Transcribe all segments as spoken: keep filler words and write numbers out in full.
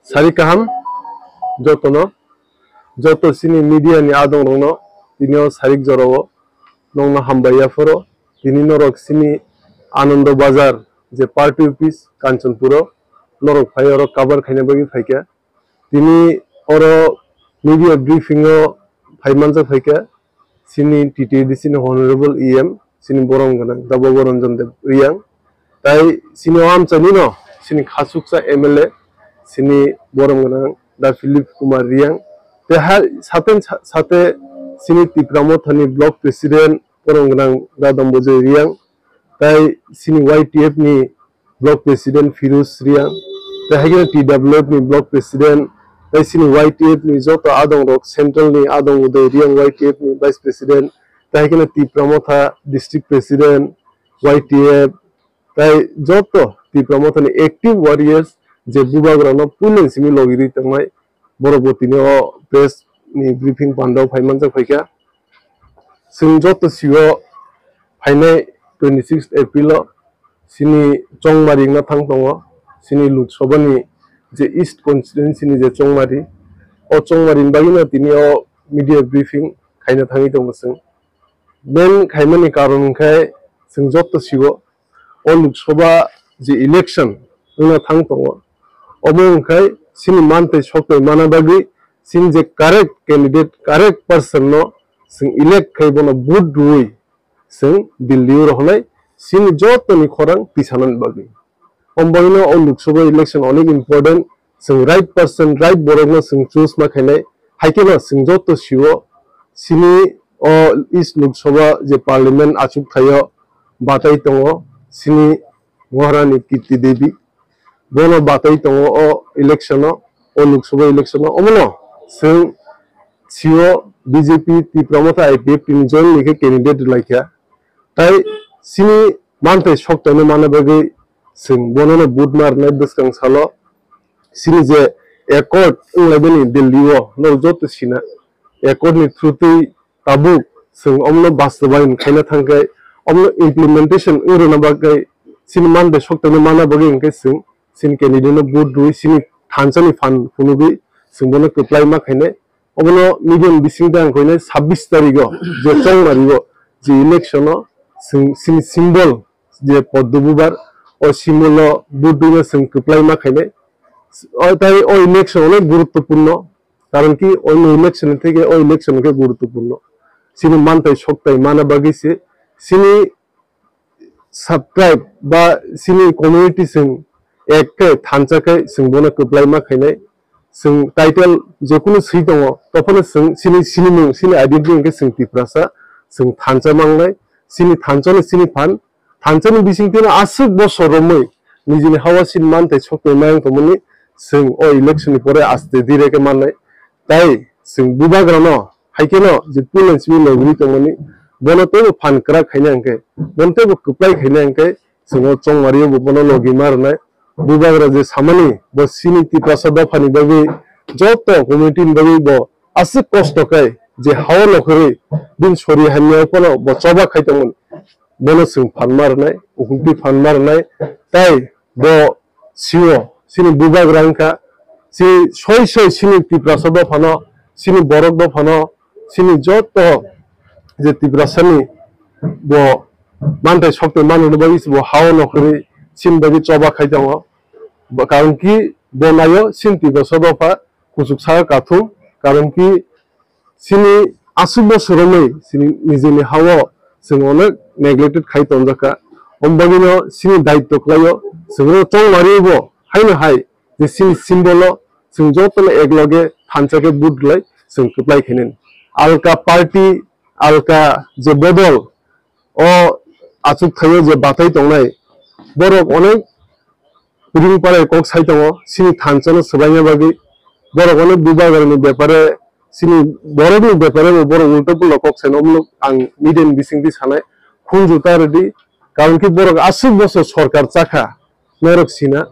Sari kaham jotono, joto chini media ni adong rokno tini o sarik jorao nongno hambai yaphoro. Tini norok chini Anando Bazar je party office Kanchanpuro norok phai oro cover khaina bagwi phaikha. Tini oro media briefing o phai manjak phaikha chini T T A D C ni honorable E M chini borom gwnang da Bobo Ranjan Deb Riyang. Tai chini o amchaini no chini khasuksa M L A chini borom gwnang da Philip Kumar Riyang. Te ha sate sate chini Tipra Mothani block president borom gwnang da Dambojoy Riyang. Tai chini Y T F ni block president Firuz Riyang, tai hai kheno T W F ni block president, tai chini Y T F ni joto adong rok, central ni adong Uday Riyang Y T F ni vice president, tai hai kheno Tipra Motha district president, Y T F, tai joto Tipra Motha ni active warriors je bubagra no puilani simi logi ri tongnai, borok bo tini o press ni briefing pandao phai manjak phaikha. Chwng joto sio phainai twenty six April o chini Chongmari wngna thang tongo, chini Lok Sabha ni je East constituency ni je Chongmari, o Chongmari ni bagwi no tini o media briefing khaina thangwi tongo chwng. Main khaimani karon hwnkhe chwng joto sio o Lok Sabha je election wngna thang tongo, omo hwnkhe chini manthai sokthai mana bagwi chini je correct candidate, correct person no chwng elect khai bono vote rwui chwng Delhi o rohornai chini jotoni khorang tisanani bagwi. Omo bagwino o Lok Sabha election onek important, chwng right person, right borokno chwng choose ma khainai, hai kheno chwng joto sio chini o East Lok Sabha je parliament achuk thaio batai tongo chini Maharani Kirti Devi, bono batai tongo o election o, o Lok Sabha election o, omono chwng sio B J P Tipra Motha I P F T ni join ni khe candidate rwlaikha, tai chini manthai soktaino mana bagwi chwng bonono vote ma rwnai bwskang salo. Chini je accord wnglaimani Delhi o, norok joto sina, accord ni through twi tabuk chwng omno bastobayon khaina thangkhe, omno implementation wng rwna bagwi chini manthai soktaino mana bagwi hwnkhe chwng chini candidate no vote rwui chini thansa ni phan phunugwi chwng bono kwplai ma khainai. Obono media ni bisingtwi ang koinai sabbish tarikh o je Chongmari o je election o chwng chini symbol je Poddo Bubar, o symbol o vote rwino chwng kwplai ma khainai. O tai o election onek guruttopurno, karon ki oino election theke o election khe guruttopurno. Chini manthai soktai mana bagwi se chini subscribe ba chini community chwng ek khe thansa khe chwng bono kwplai ma khainai. Chwng title jekunu swi tongo, tophano chwng chini sinimung, chini identity hwnkhe chwng Tiprasa, chwng thansa mangnai, chini thansa no chini phan, thansa ni bisingtwi no aswk bosor romwi nijini hawa chini manthai sokthai mayung tongmani chwng o election ni pore aste dire khe mannai. Tai chwng bubagra no hai kheno je puilani simi logri tongmani, bono teibo phan kwrak khaina hwnkhe, bono teibo kwplai khaina hwnkhe, chwng o Chongmari o bo bono logi ma rwnai. Bubagra je samani bo chini Tiprasa dophani bagwi joto community ni bagwi bo aswk kosto khe je hao nokhorwi bini sori hamya phano bo choba khai tongmani, bono chwng phan ma rwnai, ukhumtwi phan ma rwnai. Tai bo sio chini bubagra wngkha, chini soi soi chini Tiprasa dophano, chini borok dophano, chini joto je Tiprasani bo manthai sokthai manrwna bagwi bo hao nokhorwi chini bagwi choba khai tongo. Bo, karon ki bo naio chini Tiprasa dopha kuchuk saka kathum, karon ki chini aswk bosor romwi chini nijini hao chwng onek neglected khai tonjakha. Omo bagwino chini daitto khlaio chwngno Chongmari bo haino hai je chini symbol o chwng jotono ek loge thansa khe vote rwlai chwng kwplai khainani. Alka party, alka je bodol o achuk thaio je bathai tongnai, borok onek ring parai kok sai tongo, chini thansa no swbaina bagwi. Borok onek bubagra ni bepare, chini borok ni bepare bo borok ulta pulo kok sai no, omo ang media ni bisingtwi sanai, khunju ta rwdi, karon ki borok aswk bosor sorkar chakha, norok sina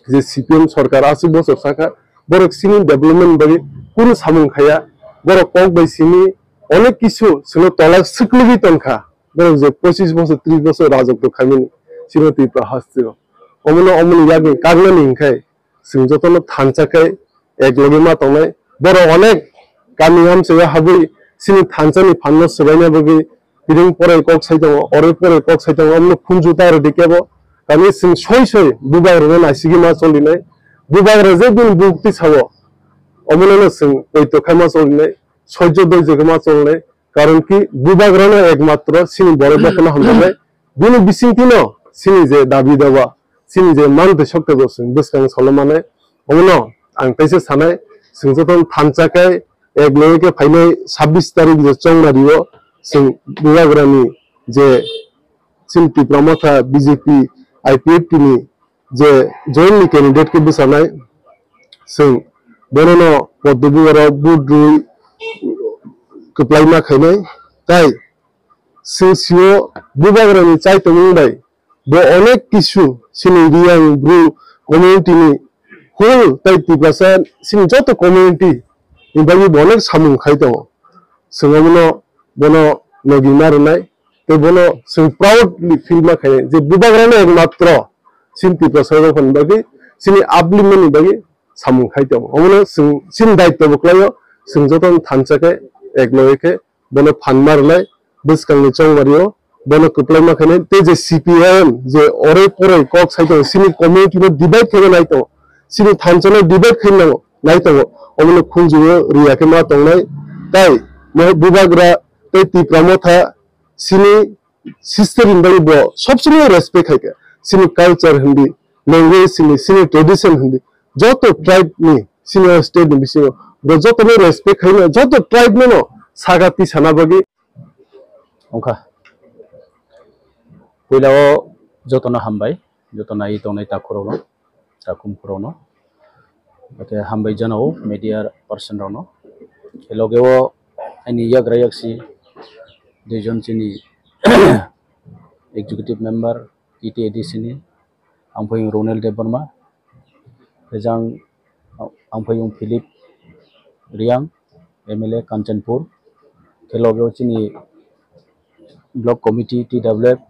je C P M sorkar aswk bosor sakha, borok chini development bagwi kunu samung khaya, borok kok bai simi onek kisu chwngno tola swklwgwi tongkha, borok je pochis bosor, tris bosor rajotw khaimani chini Tripura hasteo. Omono omoni yagwi kagnani hwnkhe Chwng jotono thansa khe ek loge ma tongnai. Borok onek kami hamsao habwi chini thansa ni phan no swbaina bagwi piring porai kok sai tongo, oroi porai kok sai tongo, omono khunju ta rwdi kebo. Kami chwng soi soi bubagra no naisigwi ma cholinai. Bubagra je bini bukti sao, omono no chwng poito khai ma cholinai, soijo doijo khe ma cholinai. Karon ki bubagra no ekmatro chini borok jotono hamjaknai. Bini bisingtwi no chini je dabi dawa, chini je mantwi sokte bo chwng bwskang salo manai. Omono ang teisa sanai, chwng jotono thansa khe ek loge khe phainai sabbish tarik je chongmari o chwng bubagra ni je chini Tipra Motha B J P I P F T ni je joint ni candidate khe bwchanai, chwng bono no poddo bubagra vote rwi kwplai ma khainai. Tai chwng sio bubagra ni chaitomung bai bo onek kisu chini Riyang Bru community ni whole tai Tiprasa chini joto community ni bagwi bo onek samung khai tongo. Chwng omono bono logi ma rwnai tei bono chwng proudly feel ma khainai je bubagra no ekmatro chini Tiprasa rok ni bagwi chini upliftment ni bagwi samung khai tongo. Omono chwng chini daityo bo kwlaio, chwng jotono thansa khe ek loge khe bono phan ma rwnai bwskangni chongmario, bono kwplai ma khainai tei je C P I M je oroi poroi kok sai tongo, chini community no divide khaina nai tongo, chini thansa no divide khaina nango nai tongo, omono khunju o riya khe ma tongnai. Tai mo bubagra tei Tipra Motha chini sister ni bagwi bo sob somoi respect khai kha. Chini culture hindi, language hindi, chini tradition hindi, joto tribe ni chini o state ni bisingo bo joto no respect khai no, joto tribe no no saka tisana bagwi. Wngkha. Puila o joto no hambai, joto nai tongnai takhurok no. Takhum khorokno. Hwnkhe hambai jana o media person rokno. Loge o ani yagra yaksi duijon chini executive member T T A D C ni, Amphoyung Ronel Debbarma, Rejang Amphoyung Philip Riang, M L A Kanchanpur, khe loge o chini block committee T W F,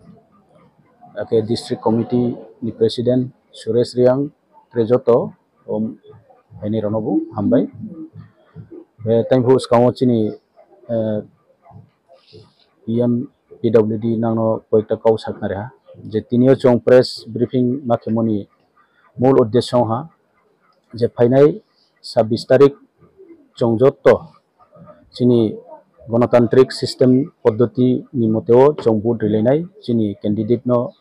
ake district committee ni president Suresh Riang, tei joto, um, haini rokno bo hambai. Eh, tei bo swkango chini, eh, E M P W D nangno koyekta kok sakna reha, je tinio chwng press briefing ma khemoni mul uddesyo ha, je phainai sabbish tarik chwng joto chini gonotantrik system poddoti ni moteo chwng vote rilainai, chini candidate no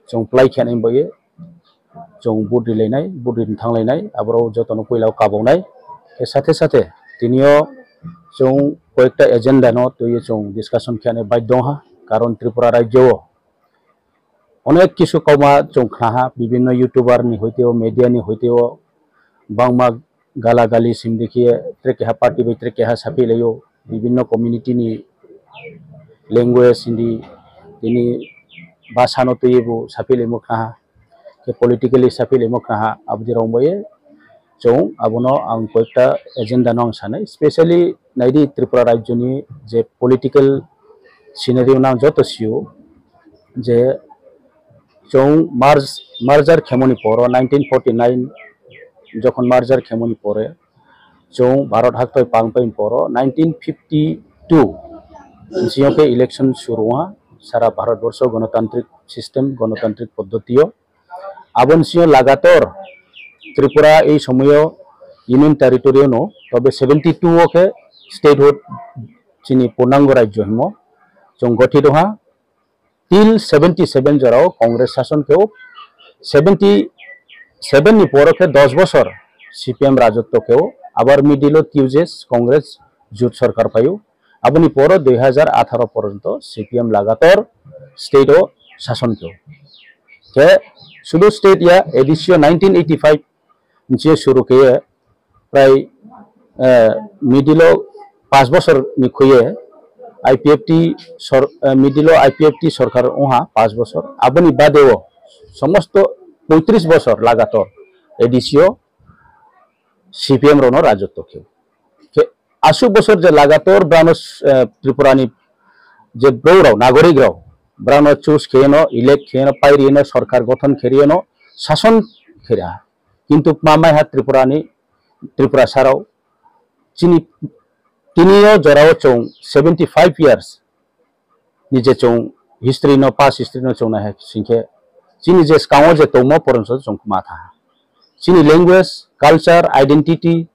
chwng plai khe nai bai chwng vote rilainai, vote rin thanglainai, aborok jotono puila o kaboknai. Khe sathe sathe tinio chwng koyekta agenda no twiwi chwng discussion khe nai bai dong ha, karon Tripura rajyo o onek kisu kauma chwng khna ha, bibinno YouTuber ni hoite o, media ni hoite o, bangma gala gali sindi khe tre keha party bai tre keha saphi laio, bibinno community ni language hindi, tini bhasha no twiwi bo saphi laimo khna ha, khe politically saphi laimo khna ha, aboni rok bai chwng abono ang koyekta agenda no ang sanai, specially naidi Tripura rajyo ni je political scenario no ang joto sio, je chwng merge-, merger khemoni poro nineteen forty nine jokhon merger khemoni pore chwng Bharat haktoi pangpai poro nineteen fifty two bisingo khe election suru wngha sara Bharat borsho gonotantrik system, gonotantrik poddotio. Aboni sio lagator Tripura ei somoyo Union Territory no, tobe seventy two o khe statehood chini purnango rajyo himo chwng gothit wngha. Till seventy seven jorao Congress sason khe o, seventy seven ni poro khe dos bosor C P M rajotwo khe o, abar middle o T U J S Congress jut sorkar phaio. Aboni poro dui hajar atharo poronto C P M lagator state o sason khe o. Khe sudu state ya A D C o nineteen eighty five nchie suru khe prai, eh, middle o pash bosor ni khuye I P F T sor-, eh, middle o I P F T sorkar wngha pash bosor. Aboni bade o somosto poitris bosor lagator A D C o C P M rokno rajotwo khe. Khe aswk bosor je lagator brano, eh, Tripura ni je brouh rok, nagorik rok, brano choose kheyeno, elect kheyeno, pairiyeno, sorkar gothon kheriyeno, sason kherya. Kintu ma maiha Tripura ni, Tripura sarao chini tini o jora o chwng seventy five years ni je chwng history no, past history no chwng nai hai sing khe chini je swkango je tongmo poronso chwng ma tha. Chini language, culture, identity,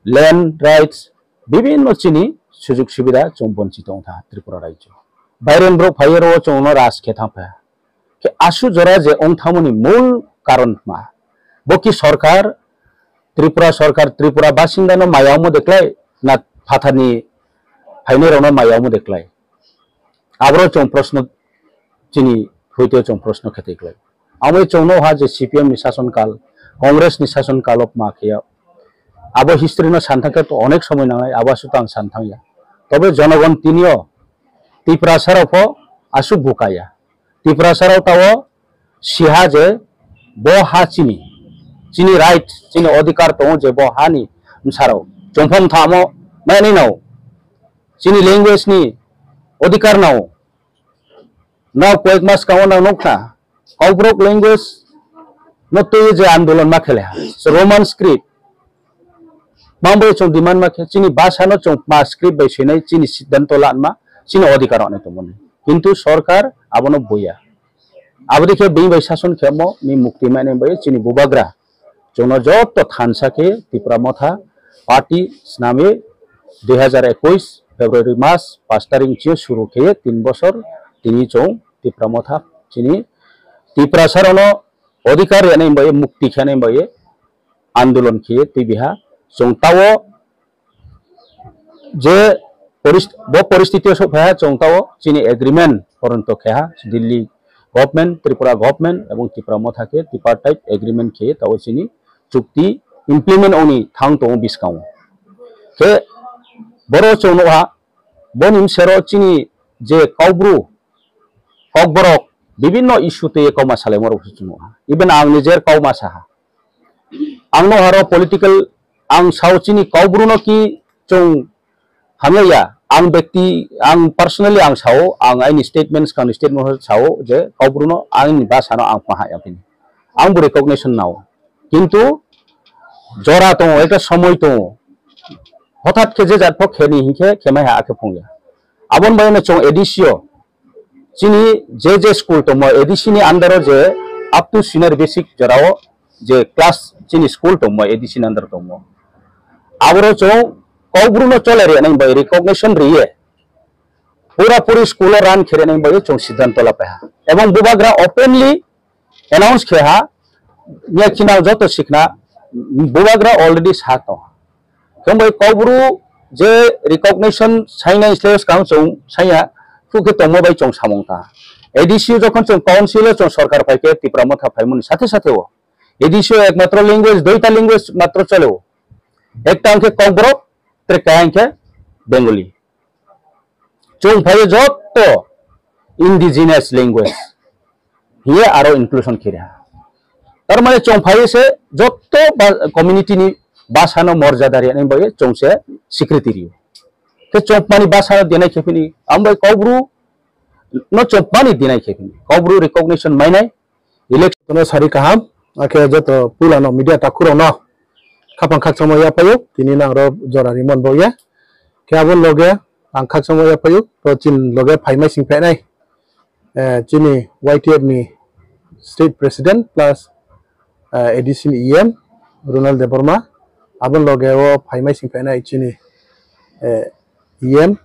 land rights, bibinno chini sujug subida chwng bonchito wng tha Tripura rajyo. Bairen borok phai oro chwng no raj khe thang pha. Khe asu jora je wng thangmani mul karon ma? Bo ki sorkar, Tripura sorkar, Tripura basinda no maya omo deklai na phathar ni phainai rok no maya omo deklai? Aboro chwng proshno chini hoite chwng proshno khe tei klai. Amo chwng no ha je C P M ni sason kal, Congress ni sason kal o ma khe ya. Abo history no san thang khe to onek somoi nangnai, abo aswk tang san thang ya. Tobe jonogon tini o Tiprasa rok pho aswk buka ya. Tiprasa rok tao siha je bo ha chini, chini right, chini odhikar tongo je bo ha ni bwsarok chwng pho mthamo mai nai nao. Chini language ni odhikar nao. Nao koyek mas kango nang nukha, Kokborok language no twi je andolon ma khele ha. So Roman script. Mangbai chwng demand ma khe, chini bhasha no chwng ma script bai swinai, chini siddhanto lanma, chini odhikar rok nai tongmani. Kintu sorkar abono buya. Aboni khe bini bai sason khemo ni mukti mane bai chini bubagra. Chwngno joto thansa khe Tipra Motha party snami dui hazar ekush February mas pash tarik chio suru khe tin bosor tini chwng Tipra Motha chini Tiprasa rokno odhikar rwnai bai mukti khenai bai andolon khe twi biha chwng tao je poris-, bo poristiti o sok phaiha chwng tao chini agreement poronto kheha Delhi government, Tripura government ebong Tipra Motha khe tripartite agreement khe tao chini chukti implement ongni thang tongo bwskango. Khe boro chwng nukha boni bwsero chini je Kokbru, Kokborok bibinno issue twi kokma salaimorok chwng nukha. Even ang nijer kokma saha. Ang no haro political, ang sao chini Kokbru no ki chwng hamya ya, ang bekti, ang personally ang sao, ang aini statements kangni statement sao je Kokbru no aini bhasha no ang pahaya phini. Ang bo recognition nao. Kintu jora tongo, ekta somoi tongo. Hothat khe je jat phok kheni hinkhe khemai ha akhe phungya. Abon bai no chwng A D C o chini je je school tongmo A D C ni under o je up to senior basic jorao je class chini school tongmo A D C ni under tongmo. Aboro chwng Kokbru no chole rwnai bai recognition riye. Pura puri school o run khe rwnai bai chwng siddhanto la paiha. Ebong bubagra openly announce khe ha, ya kinao joto sikna bubagra already sa tong. Khe bai Kokbru je recognition sainai slai skang chwng saiya, khu khe tongma bai chwng samung ta. A D C o jokhon chwng council o chwng sorkar phai khe Tipra Motha phaimani sathe sathe o A D C o ekmatro language, duita language matro chole o. Ekta hwnkhe Kokborok, trekka hwnkhe Bengali. Chwng phaiyo jotto indigenous language hiye aro inclusion khe reha. Tar mane chwng phaiyo se jotto ba-, community ni bhasha no morjada rwnai bai chwng se secretary. Khe chwng mani bhasha no denai khe phini, ang bai Kokbru no chwng mani denai khe phini. Kokbru recognition mainai, election no sari kaham, akhe joto pulano media takhurokno khapang khakchangma yaphaio, tini nang ro jora rimon bo ya. Khe aboni loge ang khakchangma yaphaio, to chini loge phaimai sing phainai, eh, chini Y T F ni state president plus, eh, A D C ni E M Ronald Debbarma, aboni loge o phaimai sing phainai chini, eh, E M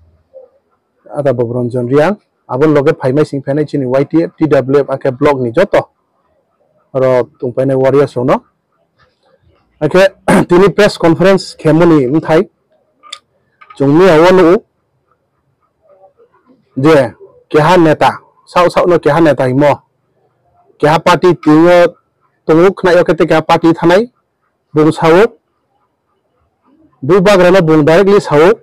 Ada Bobronjon Riang, aboni loge phaimai sing phainai chini Y T F, T W F, akhe block ni joto oro tongpainai warriors rokno. Akhe tini press conference khemoni bwthai chwng mia o nugo je keha neta, sao sao no keha neta himo, keha party tingo tongo khwnaio khe tei keha party thanai. Bung sao, bubagrano bung directly sao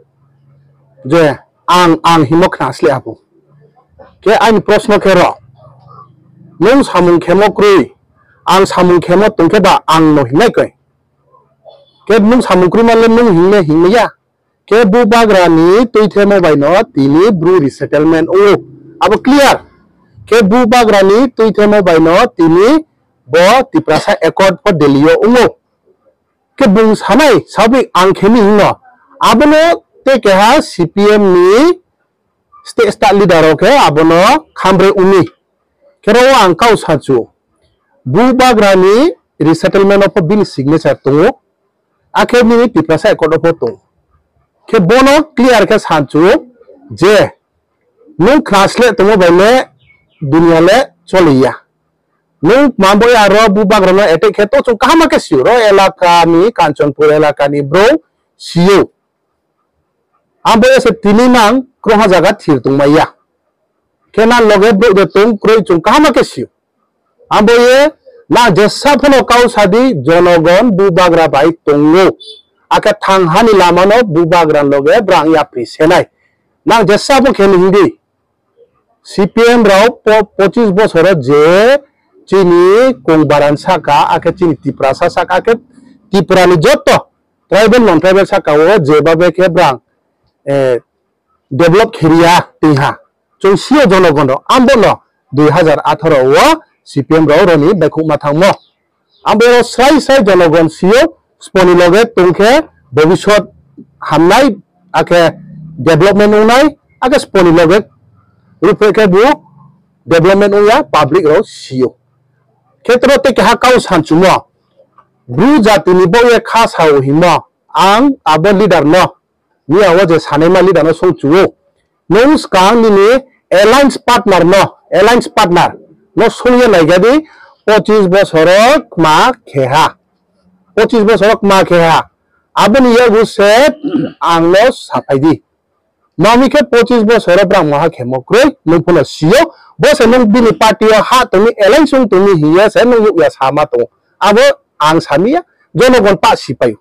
je, "Ang, ang himo khna sle abo." Khe aini proshno khe ro, nwng samung khemo kwrwi, ang samung khemo tongkhe ba ang no hingnai koi? Khe nwng samung kwrwi manle nwng hingne hingnai ya? Khe bubagrani twi themo bai no tini bru resettlement o. Abo clear. Khe bubagrani twi themo bai no tini bo Tiprasa Accord pho Delhi o wngo. Khe bung sanai sabwi ang khe ni hino. Abono tei keha C P M ni state, state leader rok khe abono khambre uni. Khe ro ang kau sachu. Bubagra ni resettlement o pho bini signature tongo. Akhe nini Tiprasa Accord o pho tongo. Khe bono clear khe sachu je nwng khna sle tongmo bai le dunia le choliya. Nwng mambo ya ro bubagra no attack khe to chwng kaham khe sio. Ro elaka ni, Kanchanpur elaka ni bro sio. Ambo ya se tini nang krongha jaga thir tongmaya. Khe na loge bro de tong kroi chwng kaham khe sio. Ambo ye na jesa phano kau sadi jonogon bubagra bai tongo. Akhe thang hani lama no bubagra loge brang yapri senai. Nang jesa pho khe ni hindi. C P M rok po-, pochis bosoro je chini kongbaran saka, akhe chini Tiprasa saka, akhe Tripura ni joto tribal non tribal saka o je babe khe brang, eh, develop khiriya twiha. Chwng sio jonogon rok, ambo no dui hazar atharo o C P M rok roni baikhuk ma thangmo. Ambo srai srai jonogon sio sponi loge tongkhe bobisot hamnai, akhe development wngnai, akhe sponi loge rupre khe bu development wngya public rok sio. Khetro tei keha kau sanchumo, bru jatini bo ye kha sao himo, ang abo leader no, ni awo je sanaima leader no songchuo. Nwng swkang nini alliance partner no, alliance partner no songya naigadi, pochis bosoro kma kheha. Pochis bosoro kma kheha. Aboni yago se ang no saphai di. Mami khe pochis bosoro brang maha khemo kroi, nwng phano sio, bo se nwng bini party o ha tongni alliance wng tongni hiya se nwng nukya sama tongo. Abo ang samiya, jonogon ta sipai.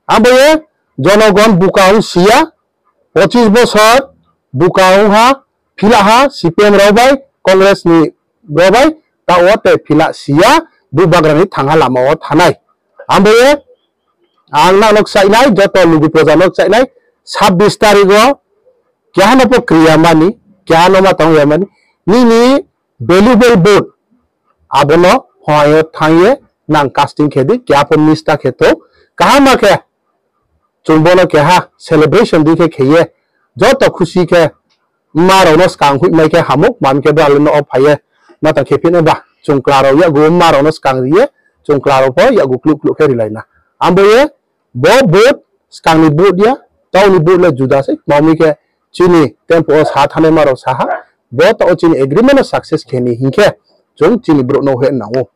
Abo ye jonogon buka wng siya, pochis bosor buka wng ha, phila ha, C P M rok bai, Congress ni rok bai, ta o te phila siya, bubagra ni thangha lama o thanai. Abo ye ang nang nok chainai, joto lugu proja nok chainai, sabbish tarik o keha no po kriya mani, keha no ma tong ya mani, nini valuable vote abono phai o thang ye nang casting khe di, keha po miss ta khe to, kaham ma khe, chwng bono keha celebration di khe kheye, joto khusi khe ma rok no swkang hui mai khe hamuk, mam khe bo alino o phai ye, ma tang khe phino ba, chwng kla rok yago ma rok no swkang ri ye, chwng kla rok pho yago kluk kluk khe ri lai na. Ambo ye, bo vote, swkang ni vote ya, tau ni vote le juda se, mami khe chini tempo o sa thanai ma rok sa ha, bo ta o chini agreement no success khe ni hinkhe, chwng chini brouh no hwe nango.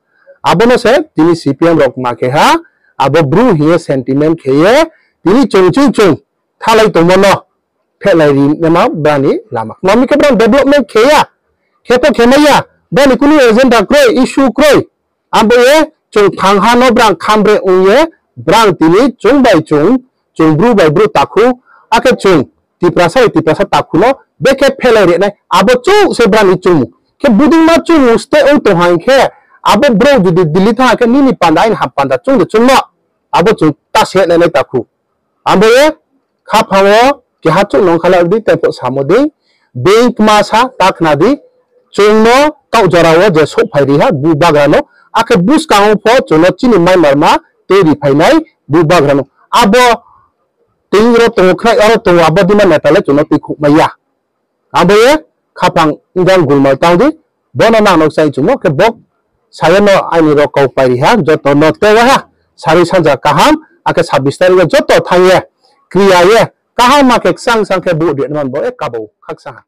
Abono se tini C P M rok ma khe ha, abo bru hiye sentiment khe ye, tini chwng chwng chwng thalai tongma no phelai ri nama bani lama. Mami khe bran development khe ya, khe to khe mai ya, bani kunu agenda kroi, issue kroi. Abo ye chwng thang ha no brang khambre wng ye brang tini chwng bai chwng, chwng bru bai bru takhu, akhe chwng Tiprasa bai Tiprasa takhu no bekhe phelai renai abo chwng se brani chwngmung. Khe budingma chwngmung ste wng tong hai khe abo bro jodi Delhi thang khe nini panda aini ham panda chwng de chwngno abo chwng ta se nai nai takhu. Abo ye khaphango keha chwng nong khala di tempo samo di. Being kma sa ta khna di. Chwngno kau jorao je sok phai ri ha bu bagrano. Akhe bwskango pho chwngno chini mai marma tei ri phainai bu bagrano. Abo tei ro tongo khna oro tongo abo dima neta le chwngno twi khuk mai ya. Abo ye khaphang wngkha gulmal tang di. Bono nang nok chai chwngno khe bok saya no aini rok kau pai ri ha joto no tewa ha. Sari sanja kaham akhe sabbish tarikh o joto thang ye kriya ye kaham ma khe ksang sang khe bu di man bo e kabo khaksa ha.